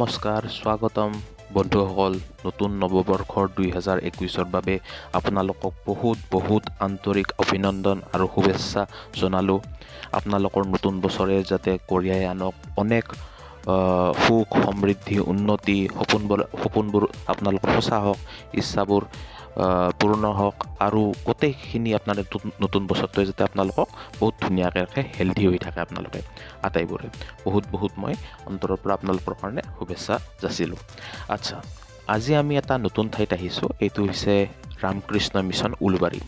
নমস্কাৰ, স্বাগতম বন্ধুসকল। নতুন নৱবৰ্ষৰ 2021ৰ বাবে আপোনালোকক বহুত বহুত আন্তৰিক অভিনন্দন আৰু শুভেচ্ছা জনালোঁ। আপোনালোকৰ নতুন বছৰে যাতে কঢ়িয়াই আনক অনেক সুখ, সমৃদ্ধি, উন্নতি, সপোনবোৰ আপোনালোকৰ সঁচা হওক, ইচ্ছাবোৰ পূৰ্ণ হওক আৰু গোটেইখিনি আপোনাৰ নতুন বছৰটোৱে যাতে আপোনালোকক বহুত ধুনীয়াকৈ ৰাখে, হেল্ডি হৈ থাকে আপোনালোকে আটাইবোৰে। বহুত বহুত মই অন্তৰৰ পৰা আপোনালোকৰ কাৰণে শুভেচ্ছা যাচিলোঁ। আচ্ছা, আজি আমি এটা নতুন ঠাইত আহিছোঁ। এইটো হৈছে ৰামকৃষ্ণ মিছন উলুবাৰী।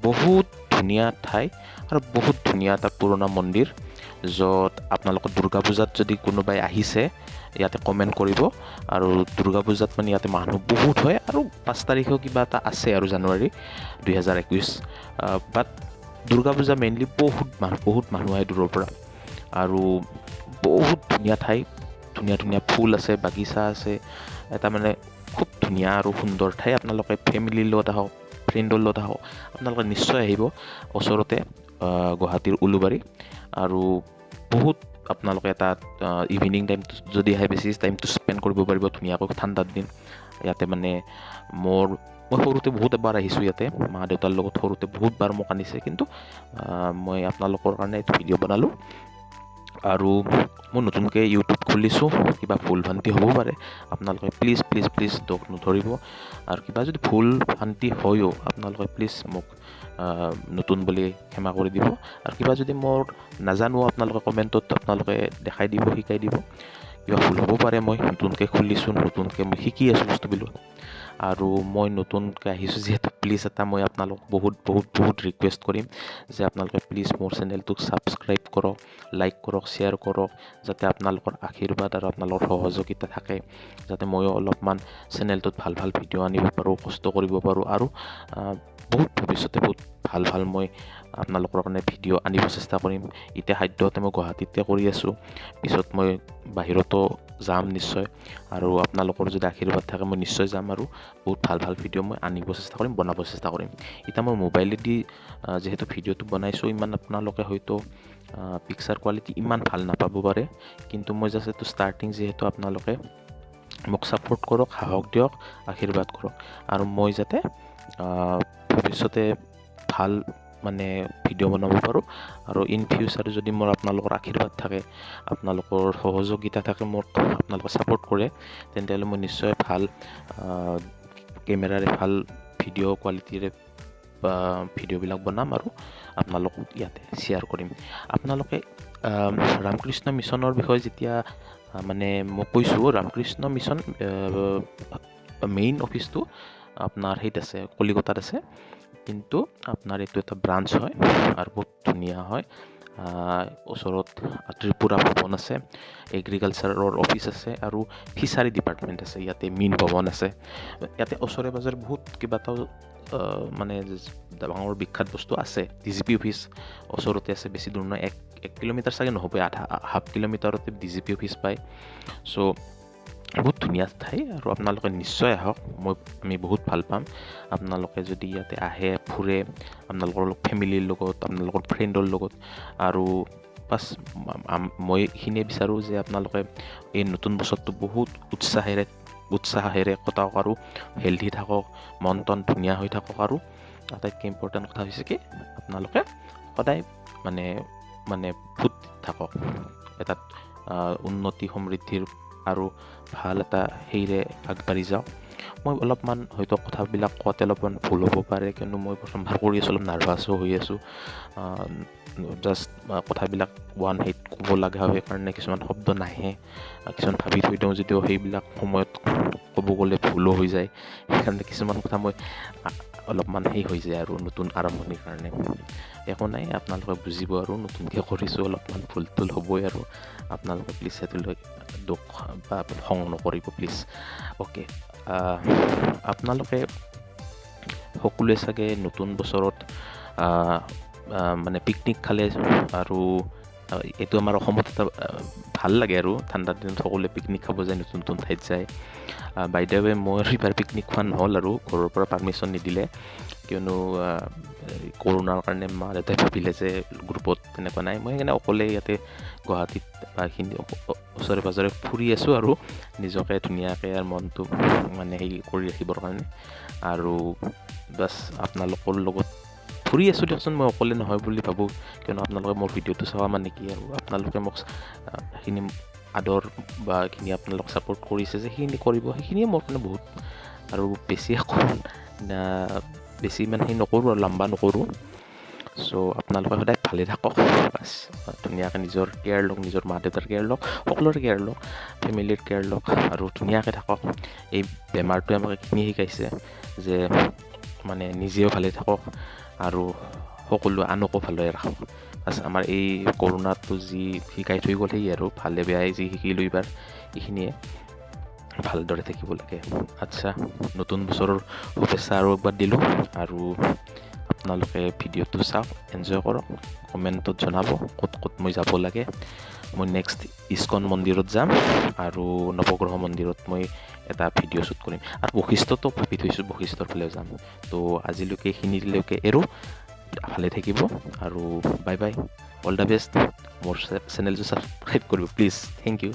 বহুত ধুনীয়া ঠাই আৰু বহুত ধুনীয়া এটা পুৰণা মন্দিৰ, য'ত আপোনালোকৰ দুৰ্গা পূজাত যদি কোনোবাই আহিছে ইয়াতে কমেণ্ট কৰিব। আৰু দুৰ্গা পূজাত মানে ইয়াতে মানুহ বহুত হয় আৰু 5 তাৰিখেও কিবা এটা আছে আৰু জানুৱাৰী 2021। বাট দুৰ্গা পূজা মেইনলি বহুত মানুহ আহে দূৰৰ পৰা আৰু বহুত ধুনীয়া ঠাই, ধুনীয়া ধুনীয়া ফুল আছে, বাগিচা আছে, এটা মানে খুব ধুনীয়া আৰু সুন্দৰ ঠাই। আপোনালোকে ফেমিলিৰ লগত আহক, ফ্ৰেণ্ডৰ লগত আহক, আপোনালোকে নিশ্চয় আহিব। ওচৰতে গুৱাহাটীৰ উলুবাৰী আৰু বহুত আপোনালোকে এটা ইভিনিং টাইমটো যদি আহে বেছি টাইমটো স্পেণ্ড কৰিব পাৰিব ধুনীয়াকৈ ঠাণ্ডাৰ দিন। ইয়াতে মানে মই সৰুতে বহুত এবাৰ আহিছোঁ ইয়াতে, মা দেউতাৰ লগত সৰুতে বহুত বাৰ মোক আনিছে, কিন্তু মই আপোনালোকৰ কাৰণে এইটো ভিডিঅ' বনালোঁ। আৰু মই নতুনকৈ ইউটিউব খুলিছোঁ, কিবা ভুল ভ্ৰান্তি হ'ব পাৰে, আপোনালোকে প্লিজ প্লিজ প্লিজ দোষ নধৰিব। আৰু কিবা যদি ভুল ভ্ৰান্তি হয়ো আপোনালোকে প্লিজ মোক নতুন বুলি ক্ষমা কৰি দিব। আৰু কিবা যদি মোৰ নাজানো আপোনালোকে কমেণ্টত আপোনালোকে দেখাই দিব, শিকাই দিব। কিবা ভুল হ'ব পাৰে, মই নতুনকৈ খুলিছোঁ, নতুনকৈ মই শিকি আছোঁ বস্তুবিলাক। আৰু মই নতুনকৈ আহিছোঁ যিহেতু প্লিজ এটা মই আপোনালোক বহুত বহুত বহুত ৰিকুৱেষ্ট কৰিম যে আপোনালোকে প্লিজ মোৰ চেনেলটোক ছাবস্ক্ৰাইব কৰক, লাইক কৰক, শ্বেয়াৰ কৰক, যাতে আপোনালোকৰ আশীৰ্বাদ আৰু আপোনালোকৰ সহযোগিতা থাকে, যাতে ময়ো অলপমান চেনেলটোত ভাল ভাল ভিডিঅ' আনিব পাৰোঁ, কষ্ট কৰিব পাৰোঁ আৰু বহুত ভৱিষ্যতে বহুত ভাল ভাল মই আপোনালোকৰ কাৰণে ভিডিঅ' আনিব চেষ্টা কৰিম। এতিয়া সাধ্যতে মই গুৱাহাটীতে কৰি আছোঁ, পিছত মই বাহিৰতো যাম নিশ্চয়। আৰু আপোনালোকৰ যদি আশীৰ্বাদ থাকে মই নিশ্চয় যাম আৰু বহুত ভাল ভাল ভিডিঅ' মই আনিব চেষ্টা কৰিম, বনাব চেষ্টা কৰিম। এতিয়া মই মোবাইলেদি যিহেতু ভিডিঅ'টো বনাইছোঁ, ইমান আপোনালোকে হয়তো পিকচাৰ কোৱালিটি ইমান ভাল নাপাব পাৰে, কিন্তু মই জাষ্ট এইটো ষ্টাৰ্টিং যিহেতু আপোনালোকে মোক ছাপোৰ্ট কৰক, সাহস দিয়ক, আশীৰ্বাদ কৰক আৰু মই যাতে ভৱিষ্যতে ভাল মানে ভিডিঅ' বনাব পাৰোঁ। আৰু ইন ফিউচাৰ যদি মোৰ আপোনালোকৰ আশীৰ্বাদ থাকে, আপোনালোকৰ সহযোগিতা থাকে, মোক আপোনালোকে ছাপোৰ্ট কৰে, তেন্তে মই নিশ্চয় ভাল কেমেৰাৰে ভাল ভিডিঅ' কোৱালিটিৰে ভিডিঅ'বিলাক বনাম আৰু আপোনালোকক ইয়াতে শ্বেয়াৰ কৰিম। আপোনালোকে ৰামকৃষ্ণ মিছনৰ বিষয়ে যেতিয়া মানে মই কৈছোঁ, ৰামকৃষ্ণ মিছন মেইন অফিচটো আপোনাৰ সেইত আছে, কলিকতাত আছে, কিন্তু আপোনাৰ এইটো এটা ব্ৰাঞ্চ হয় আৰু বহুত ধুনীয়া হয়। ওচৰত ত্ৰিপুৰা ভৱন আছে, এগ্ৰিকালচাৰৰ অফিচ আছে আৰু ফিচাৰী ডিপাৰ্টমেণ্ট আছে, ইয়াতে মীন ভৱন আছে। ইয়াতে ওচৰে পাজৰে বহুত কেইবাটাও মানে ডাঙৰ বিখ্যাত বস্তু আছে। ডি জি পি অফিচ ওচৰতে আছে, বেছি দূৰ নহয়, এক কিলোমিটাৰ চাগে নহ'ব, হাফ কিলোমিটাৰতে ডি জি পি অফিচ পায়। চ' বহুত ধুনীয়া ঠাই আৰু আপোনালোকে নিশ্চয় আহক, আমি বহুত ভাল পাম আপোনালোকে যদি ইয়াতে আহে, ফুৰে, আপোনালোকৰ ফেমিলিৰ লগত, আপোনালোকৰ ফ্ৰেণ্ডৰ লগত। আৰু বাছ মই এইখিনিয়ে বিচাৰোঁ যে আপোনালোকে এই নতুন বছৰটো বহুত উৎসাহেৰে কটাওক আৰু হেল্ডি থাকক, মন তন ধুনীয়া হৈ থাকক। আৰু আটাইতকৈ ইম্পৰ্টেণ্ট কথা হৈছে কি, আপোনালোকে সদায় মানে মানে ফূৰ্তিত থাকক, এটা উন্নতি সমৃদ্ধিৰ আৰু ভাল এটা সেইৰে আগবাঢ়ি যাওক। মই অলপমান হয়তো কথাবিলাক কোৱাতে অলপমান ভুল হ'ব পাৰে, কিয়নো মই প্ৰথমবাৰ কৰি আছোঁ, অলপ নাৰ্ভাছো হৈ আছোঁ। জাষ্ট কথাবিলাক ওৱান হেড ক'ব লগা হয়, সেইকাৰণে কিছুমান শব্দ নাহে, কিছুমান ভাবি থৈ দিওঁ যদিও সেইবিলাক সময়ত ক'ব গ'লে ভুলো হৈ যায়। সেইকাৰণে কিছুমান কথা মই অলপমান সেই হৈ যায় আৰু নতুন আৰম্ভণিৰ কাৰণে একো নাই, আপোনালোকে বুজিব আৰু নতুনকৈ কৰিছোঁ, অলপমান ভুল তুল হ'বই আৰু আপোনালোকে প্লিজ সেইটো লৈ দুখ বা খং নকৰিব প্লিজ। অ'কে, আপোনালোকে সকলোৱে চাগে নতুন বছৰত মানে পিকনিক খালে আৰু এইটো আমাৰ অসমত এটা ভাল লাগে আৰু ঠাণ্ডাৰ দিনত সকলোৱে পিকনিক খাব যায়, নতুন নতুন ঠাইত যায়। বাই the ৱে মই এইবাৰ পিকনিক খোৱা নহ'ল আৰু ঘৰৰ পৰা পাৰ্মিশ্যন নিদিলে, কিয়নো কৰোণাৰ কাৰণে মা দেউতাই ভাবিলে যে গ্ৰুপত তেনেকুৱা নাই। মই সেইকাৰণে অকলে ইয়াতে গুৱাহাটীত বা এইখিনি ওচৰে পাঁজৰে ফুৰি আছোঁ আৰু নিজকে ধুনীয়াকৈ আৰু মনটো মানে হেৰি কৰি ৰাখিবৰ কাৰণে। আৰু বাছ আপোনালোকৰ লগত ফুৰি আছোঁ দিয়কচোন, মই অকলে নহয় বুলি ভাবোঁ, কিয়নো আপোনালোকে মোৰ ভিডিঅ'টো চোৱা মানে কি আৰু আপোনালোকে মোক সেইখিনি আদৰ বা এইখিনি আপোনালোক ছাপোৰ্ট কৰিছে যে সেইখিনি কৰিব, সেইখিনিয়ে মোৰ কাৰণে বহুত। আৰু বেছি একো বেছি ইমান সেই নকৰোঁ আৰু লম্বা নকৰোঁ। চ' আপোনালোকে সদায় ভালে থাকক, বাছ ধুনীয়াকৈ নিজৰ কেয়াৰ লওক, নিজৰ মা দেউতাৰ কেয়াৰ লওক, সকলোৰে কেয়াৰ লওক, ফেমিলিৰ কেয়াৰ লওক আৰু ধুনীয়াকৈ থাকক। এই বেমাৰটোৱে আমাক এইখিনি শিকাইছে যে মানে নিজেও ভালে থাকক আৰু সকলো আনকো ভালে ৰাখক। বাছ আমাৰ এই কৰোণাটো যি শিকাই থৈ গ'ল সেই আৰু ভালে বেয়াই যি শিকিলোঁ এইবাৰ, এইখিনিয়ে ভালদৰে থাকিব লাগে। আচ্ছা, নতুন বছৰৰ শুভেচ্ছা আৰু একবাৰ দিলোঁ আৰু আপোনালোকে ভিডিঅ'টো চাওক, এনজয় কৰক, কমেণ্টত জনাব ক'ত ক'ত মই যাব লাগে। মই নেক্সট ইস্কন মন্দিৰত যাম আৰু নৱগ্ৰহ মন্দিৰত মই এটা ভিডিঅ' শ্বুট কৰিম আৰু বশিষ্ঠতো ভাবি থৈছোঁ, বশিষ্ঠৰ ফালেও যাম। তো আজিলৈকে এইখিনিলৈকে এৰোঁ, ভালে থাকিব আৰু bye bye, all the best. মোৰ চেনেলটো ছাবস্ক্ৰাইব কৰিব প্লিজ, thank U.